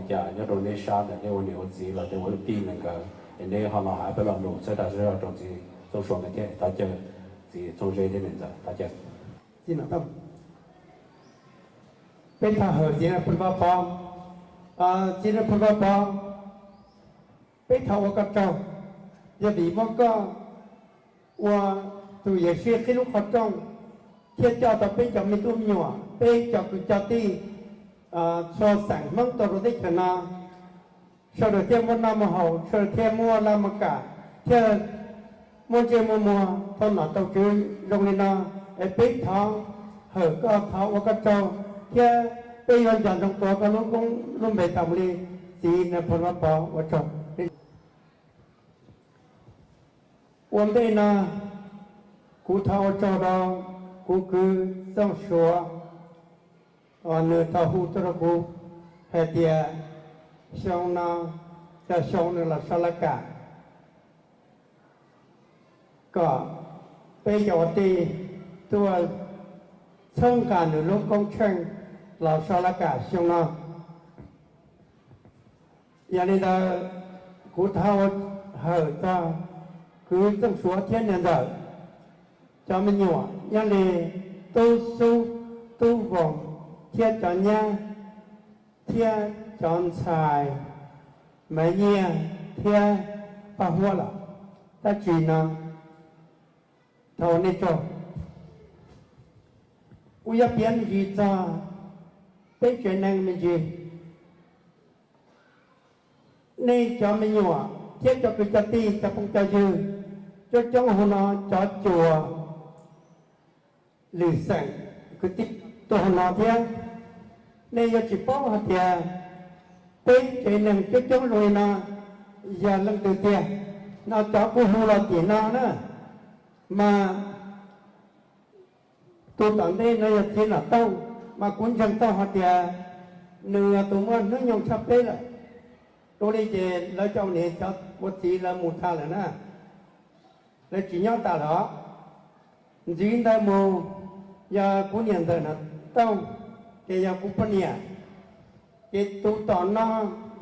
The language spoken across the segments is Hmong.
cas nyob rau neb sab ntawm neb ua niam ua txiv los yog ua tij nees nkawd es neb ho los hais peb lo lus txhawb dag txhawb zog rau txiv Txooj Suav nkawd thiab thov caw txiv Txooj Zeb thiab niam ntxawm thov caw. Peb thov hawm txiv Nais Phoo Vaj Pov, txiv Nais Phoo Vaj Pov, peb thov ua koj tsaug, yog vim muaj koj ua tus yawm sij qhib lub qhov rooj thiab coj tau peb cov me tub me nyuam, peb cov kwv cov tij txhua xeem Hmoob tuaj rau teb chaws no, sawv daws thiaj muaj noj muaj haus, sawv daws thiaj muaj laj muaj kam, thiaj muaj ntsej muaj muag tau nom tau tswv zoo li no. Es peb thov hawm koj, thov ua koj tsaug, thiab peb yuav nco ntsoov tuav koj lub koob lub npe tas mus li. Txiv Nais Phoo Vaj Pov ua tsaug. Ua ntej no kuv thov ua tsaug rau kuv kwv Txooj Suav, uas nws tau hu tuaj rau kuv hais tias xyoo no yog xyoo nws los so laj kam, kom peb cov ua tij tuaj txhawb nqa nws lub koob tsheej los so laj kam xyoo no. Yog li ntawd, kuv thov ua hawm txog kwv Txooj Suav thiab niam ntxawm, cov me nyuam nyob li Tub Xub, Tub Voos thiab cov nyab, thiab cov ntxhais Maiv Nyiaj thiab Paj Huab lawm, tab sis no thov ua nej tsaug. Kuv yuav piav me ntsis txog peb tsev neeg me ntsis. Nej cov me nyuam thiab cov kwv cov tij cov phooj cov ywg coob coob hauv no, cov cuas lwm xeem kwv tij tuaj hauv no thiab, nej yuav tsis paub hais tias peb tsev neeg coob coob zoo li no yog leej twg tiag. No cov kuv hu los tim no na, mas tus tom ntej no yog txiv Nom Tooj, mas kuv ntseeg tau hais tias nws yog tus muaj hnub nyoog tshaj peb lawm. Dua li ces lawv cov niam cov ua txiv lawv mus tag lawm na, lawv tsis nyob tas lawm os. Ntxiv ntawd mus yog kuv niam ntxawm Nom Tooj, ces yog kuv poj niam, ces tus tom no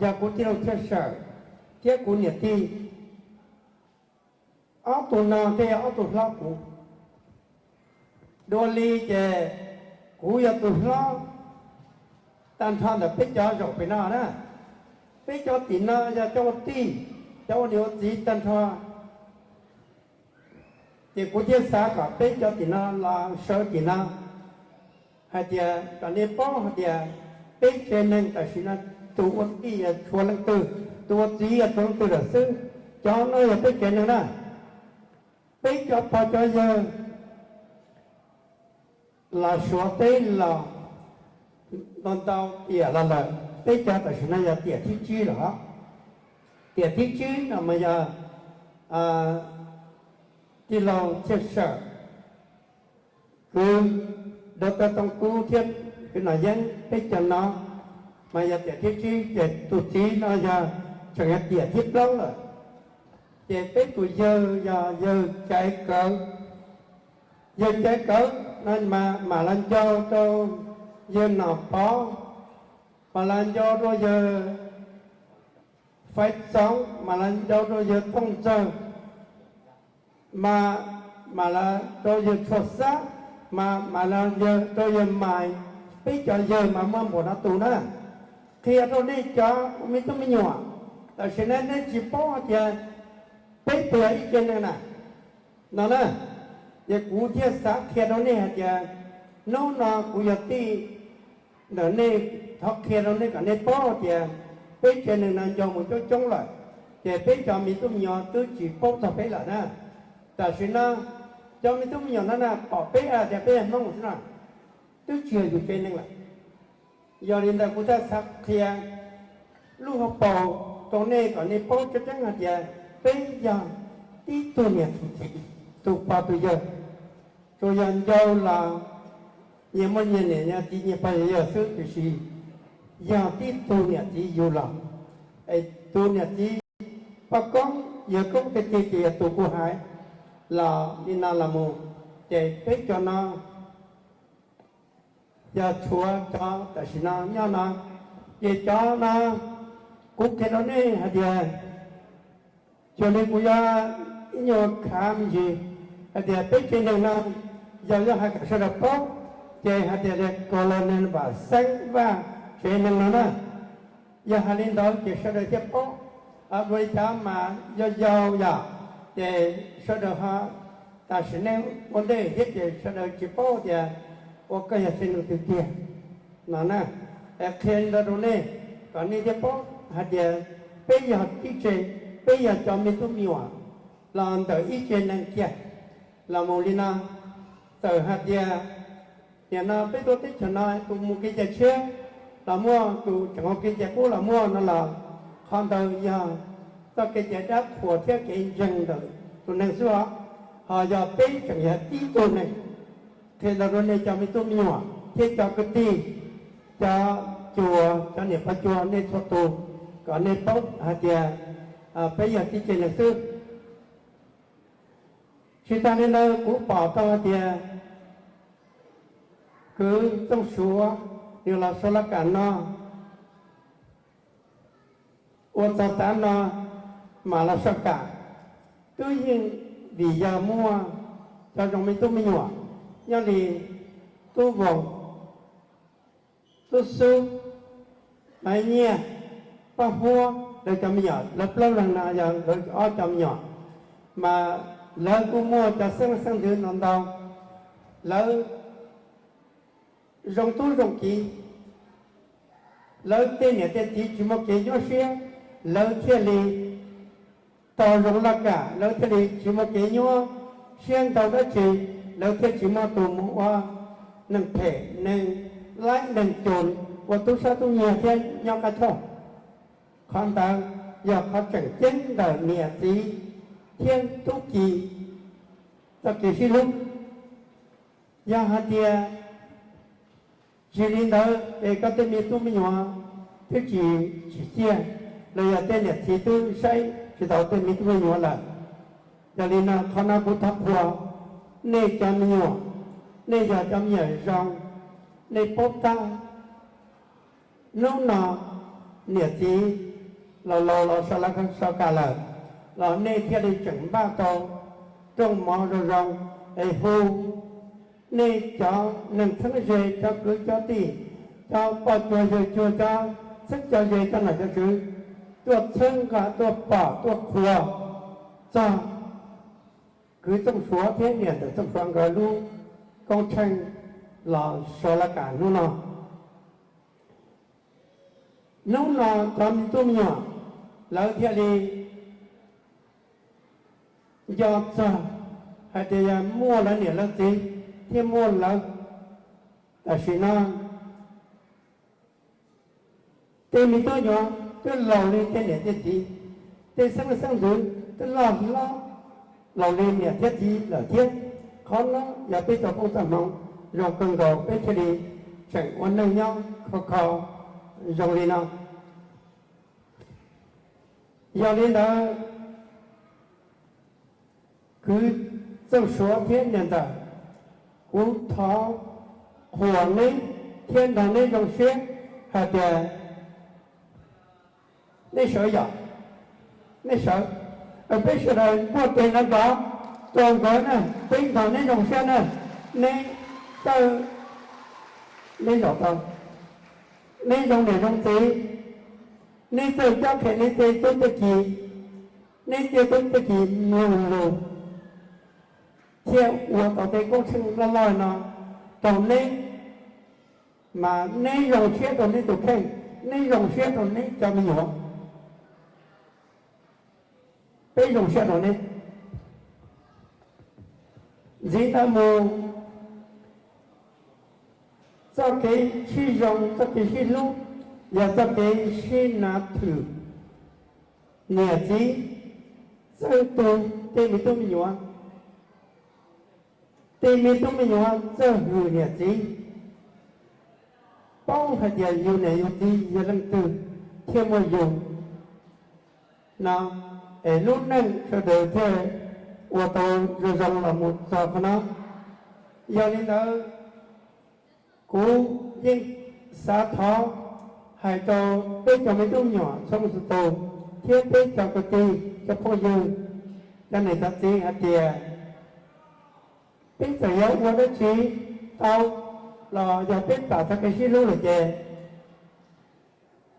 yog kuv tij laug Txhiaj Sawm thiab kuv niam tij. Ob tug no thiaj yog ob tug hlob kuv. Dua li ces kuv yog tus hlob tag nrho ntawm peb cov zaum pem no na. Peb cov tim no yog cov ua tij, cov ua niam ua txiv tag nrho. Ces kuv thiaj xav kom peb cov tim no los sawv tim no hais tias kom nej paub hais tias peb tsev neeg tam sim no tus ua tij yog tshuav leej twg, tus ua txiv yog tshuav leej twg lawm xwb. Cov no yog peb tsev neeg na. Peb cov pog cov yawg los Suav teb los ntau ntau tiam los lawm, peb cov tam sim no yog tiam thib tsib lawm. Tiam thib tsib no mas yog tij laug Txhiaj Sawm, kwv Doctor Tooj Kub thiab kwv Nom Yeeb, peb cov no mas yog tiam thib tsib, ces tus txiv no yog tseem yog tiam thib plaub lawm. Ces peb tus yawg yog yawg Caiv Kawv. Yawg Caiv Kawv no mas mam los ncau rau yawg Nom Pov, mam los ncau rau yawg Faiv Txoov, mam los ncau rau yawg Tooj Ntxawg, mas mam los rau yawg Tshuaj Xab, mas mam los rau yawg Maiv. Peb cov yawg mas muaj npaum no tus na. Qhia rau nej cov me tub me nyuam, tam sim no nej tsis paub hais tias peb puas yog ib tsev neeg na, no na. Ces kuv thiaj xav qhia rau nej hais tias hnub no kuv yog tij ntawm nej, thov qhia rau nej kom nej paub tias peb tsev neeg no ncau mus coob coob lawm, ces peb cov me tub me nyuam twb tsis paub txog peb lawm na. Tam sim no cov me tub me nyuam no na pom peb hais tias peb yog Hmoob xwb na, twb tsis yog yus tsev neeg lawm. Yog li ntawd kuv thiaj xav qhia lub hauv paus rau nej kom nej paub tseeb tseeb hais tias peb yog tib tug niam txiv, tus pog tus yawg. Tsuas yog ncau los nyias muaj nyias niam nyias txiv nyias pog nyias yawg xwb, tiam sis yog tib tug niam txiv yug los, es tus niam txiv poj koob yawg koob tiag tiag ces yog tus kuv hais los li no los mus. Ces peb cov no yog tshuav cov tam sim no nyob no, ces cov no Kuv qhia rau nej hais tias, cuag li kuv yuav ib nyuag khav me ntsis hais tias peb tsev neeg no yog yuav hais kom sawv daws paub, ces hais tias li Colonel Vam Xeeb Vaj tsev neeg no na. Yog hais li ntawd ces sawv daws thiaj paub. Dua li cas mas yog yau yom, ces sawv daws ho, tam sim neej ua ntej thiab ces sawv daws tsis paub tias ua koj yog tsev neeg twg tiag no na. Es qhia li ntawd rau nej kom nej thiaj paub hais tias peb yog tib tsev, peb yog cov me tub me nyuam los ntawm ib tsev neeg kiag los mus li no. Txawm hais tias nim no peb tuaj teb chaws no tus mus kev cai tshiab los muaj, tus tseem ua kev cai qub los muaj no los qhov ntawd yog txoj kev cai dab qhuas thiab kev ntseeg ntawm tus neeg xwb os. Ho yog peb tseem yog tib tug neeg. Qhia ntawd rau nej cov me tub me nyuam thiab cov kwv tij, cov cuas, cov niam pog cuas, nej txhua tus, kom nej paub hais tias peb yog tib tsev neeg xwb. Tsis tas li ntawd kuv pom tau hais tias kwv Txooj Suav nws los Suav Laj Kam no, ua txog tav no mam los soj kam, twb yeej vim yog muaj cov zoo me tub me nyuam nyob li Tub Voos, Tub Xub, Maiv Nyiaj, Paj Huab, lawv cov me nyuam, lawv plaub leeg no yog lawv ob cov me nyuam, mas lawv kuj muaj cov xeeb leej xeeb ntxwv no ntau. Lawv zoo tub zoo kiv, lawv tej niam tej txiv tsis muaj kev nyuaj siab, lawv thiaj li tau zoo laj kam, lawv thiaj li tsis muaj kev nyuaj siab ntau dab tsi, lawv thiaj tsis muaj tus mus ua neeg phem, neeg laib neeg coos, ua tub sab tub nyiag thiab nyob qab tshauj. Qhov ntawd yog qhov tseem ceeb ntawm niam txiv thiab tub ki txoj kev sib hlub. Yog hais tias tsis li ntawd es koj tej me tub me nyuam twb tsis tsim txiaj, los yog tej niam txiv twb saib tsis taus tej me tub me nyuam lawm. Yog li no qhov no kuv thov qhuas nej cov me nyuam, nej yog cov me nyuam zoo, nej paub tab. Hnub no niam txiv los laus los sawv lawv sawv kam lawm, los nej thiaj li tseem npaj tau rooj mov zoo zoo es hu nej cov neeg txheeb ze, cov kwv cov tij, cov poj cuag yawg cuag, cov txheeb cov ze, cov nom cov tswv tuaj txhawb nqa, tuaj pom, tuaj qhuas txog kwv Txooj Suav thiab niam ntxawm Txooj Suav nkawd lub koob tsheej los sawv lawv kam hnub no. Hnub no cov me tub me nyuam lawv thiaj li nco txog hais tias yog muaj lawv niam lawv txiv thiab muaj lawv, tam sim no tej me tub nyuam twb laus li tej niam tej txiv, tej xeeb leej xeeb ntxwv twb loj hlob laus li niam thiab txiv lawm thiab. Qhov no yog peb txoj koob txoj hmoov zoo kawg nkaus peb thiaj li tseem ua neej nyob khov kho zoo li no. Yog li ntawd, kwv Txooj Suav thiab niam ntxawm, kuv thov qhuas neb thiab nrog neb zoo siab hais tias neb sawv yom, neb sawv. Peb sawv daws npuaj tes no nrov rau nkawd na, peb nrog neb zoo siab na. Neb txawj, neb zaum tau, neb zoo niam zoo txiv, neb txawj cob qhia neb tej tub tej ki, neb tej tub tej ki mloog lus thiaj ua tau tej koob tsheej loj loj no rau neb, mas neb zoo siab rau neb tus kheej, neb zoo siab rau neb cov me nyuam. Peb zoo siab rau neb. Ntxiv ntawd mus, txoj kev sib zoo, txoj kev sib hlub, yog txoj kev sib nav thwm niam txiv, txawj tu tej me tub me nyuam. Tej me tub me nyuam txawj hwm niam txiv, paub hais tias yus niam yus txiv yog leej twg thiaj muaj yus no, es lub neej sawv daws thiaj ua tau zoo zoo los mus txog qhov no. Yog li ntawd, kuv yeej xav thov hais rau peb cov me tub me nyuam txhua leej txhua tus thiab peb cov kwv tij, cov phooj ywg, cov niam cov txiv hais tias peb txawm yuav ua dab tsi tau los yog peb plam txoj kev sib hlub lawm ces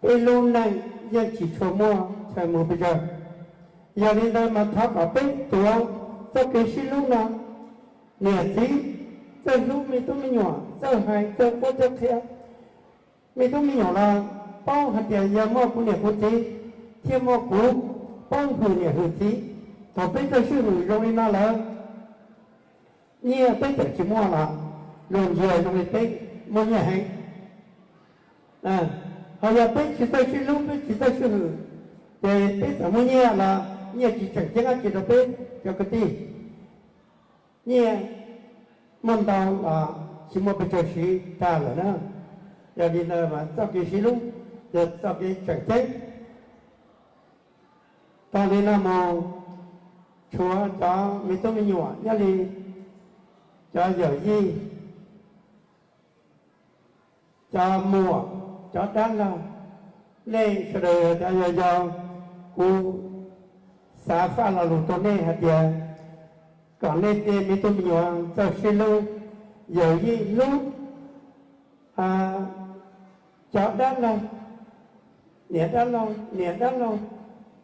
peb lub neej yeej tsis tshua muaj chaw mus pes tsawg. Yog li ntawd mas thov kom peb tuav txoj kev sib hlub no, niam txiv txawj hlub me tub me nyuam, txawj hais txawj qhuab txawj qhia me tub me nyuam los paub hais tias yog muaj kuv niam kuv txiv thiab muaj kuv, paub hwm niam hwm txiv. Thaum peb txawj sib hwm zoo li no lawm, nyiaj peb txawm tsis muaj los luag ntsia zoo li peb muaj nyiaj heev. Ho yog peb tsis txawj sib hlub, peb tsis txawj sib hwm, ces peb txawm muaj nyiaj los nyiaj tsis tseem ceeb dab tsi rau peb cov kwv tij. Nyiaj muaj ntau los tsis muaj pes tsawg siv tag lawm na. Yog li ntawd mas txoj kev sib hlub yog txoj kev tseem ceeb. Tag li no mus, tshuav cov me tub me nyuam nyob li cov yawm yij, cov muam, cov dab laug, nej sawv daws cov yau yau, kuv xav faj lo lus rau nej hais tias kom nej tej me tub me nyuam txawj sib hlub, yawm yij hlub, cov dab laug, niam dab laug, niam dab laug,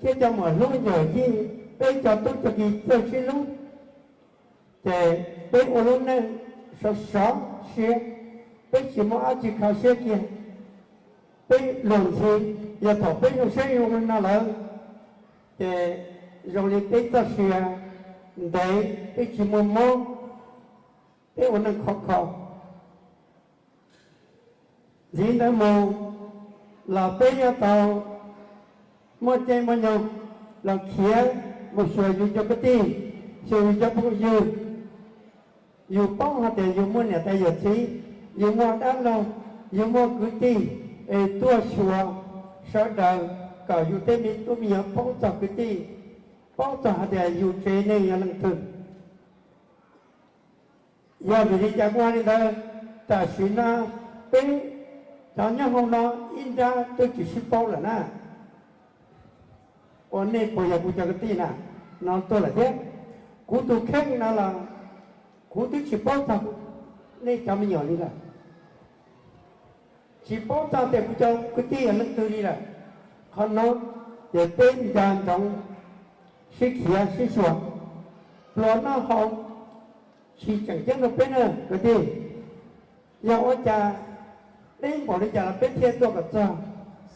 thiab cov muam hlub yawm yij, peb cov tub cov ki txawj sib hlub, ces peb ua lub neej sov sov siab, peb tsis muaj dab tsi kho siab kiag. Peb luag ntxhi, yog thaum peb zoo siab zoo no lawm, ces zoo li peb txoj sia ntev, peb tsis muaj mob, peb ua neej khov kho. Ntxiv ntawd mus los peb yuav tau muaj caij muaj nyoog los khiav mus xyuas yus cov kwv tij, xyuas yus cov phooj ywg. Yus paub hais tias yus muaj niam tais yawm txiv, yus muaj dab laug, yus muaj kwv tij, es tuaj xyuas sawv daws kom yus tej me tub me nyuam paub txog kwv tij, paub txog hais tias yus tsev neeg yog leej twg. Yog vim li cas kuv hais li ntawd? Tam sim no peb cov nyob hauv no ib nrab twb tsis sib paub lawm na. Ua nej puas yog kuv cov kwv tij na? No tuaj lawm thiab. Kuv tus kheej no los kuv twb tsis paub txog nej cov me nyuam li lawm, tsis paub txog tias kuv cov kwv tij yog leej twg li lawm. Qhov no ces peb nco ntsoov sib khiav sib xyuas, pluas noj haus tsis tseem ceeb rau peb na kwv tij. Yog ua cas peb npaum li cas los peb thiaj tuaj kom txog,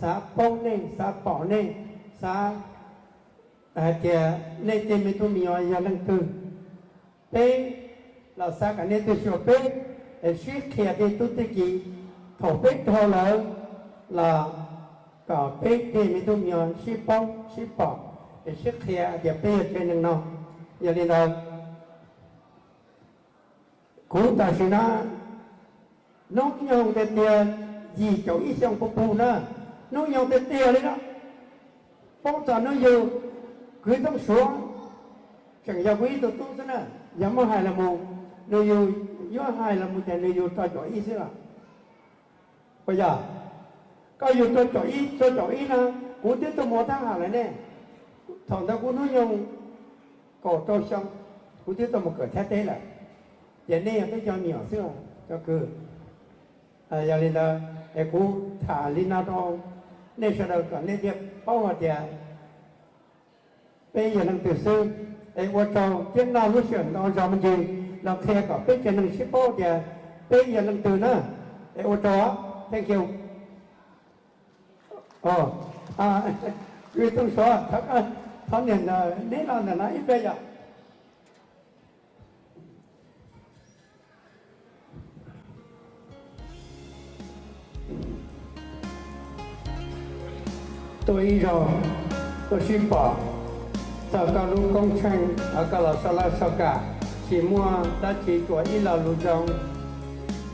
xav paub nej, xav pom nej, xav hais tias nej tej me tub me nyuam yog leej twg. Peb los xav kom nej tuaj xyuas peb, es sib qhia tej tub tej ki, thaum peb dhau lawm los kom peb tej me tub me nyuam sib paub sib pom, es sib qhia tias peb yog tsev neeg no. Yog li ntawd, kuv tam sim no hnub nyoog tiag tiag yim caum ib xyoo puv puv na, hnub nyoog tiag tiag li no, paub txog hnub yug kwv Tooj Suav, tseem yog kuv ib tug tub xwb na. Yog muab hais los mus, nws yug, yuav hais los mus ces nws yug rau caum ib xwb los. Puas yog? Koj yug rau caum ib, rau caum ib no, kuv twb tuaj mus ua thab ham lawm ne. Thaum ntawd kuv hnub nyoog kaum rau xyoo, kuv twb tuaj mus kawm Thaib teb lawm. Ces nej yog peb cov me nyuam xwb, cov kwv. Yog li ntawd es kuv tham li no rau nej sawv daws kom nej thiaj paub hais tias peb yog leej twg xwb. Es ua tsaug thiab noj lub sij hawm ntau zog me ntsis los qhia kom peb tsev neeg sib paub tias peb yog leej twg na. Es ua tsaug, thank you. Kwv Tooj Suav, thov niam neb los ntawm no ib pliag yom. Tuaj ib zaug, tuaj sib pom, txog koj lub koob tsheej, koj los soj laj soj kam, tsis muaj dab tsi tsuas ib lo lus zoo,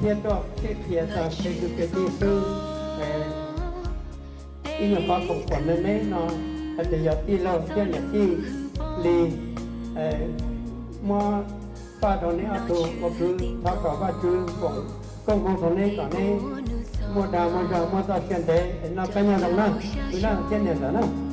thiab tuaj sib qhia txog kev kwv kev tij xwb. Ib nyuag qhov koom pom me me no, hais tias yog tij laug thiab niam tij li, muab faj rau neb ob tug ua kwv, thov kom Vajtswv foom koob hmoov rau neb kom neb Muaj dag muaj zog muaj txoj sia ntev es noj peb nyob zoo na, wb laj thiab niam ntxawm na.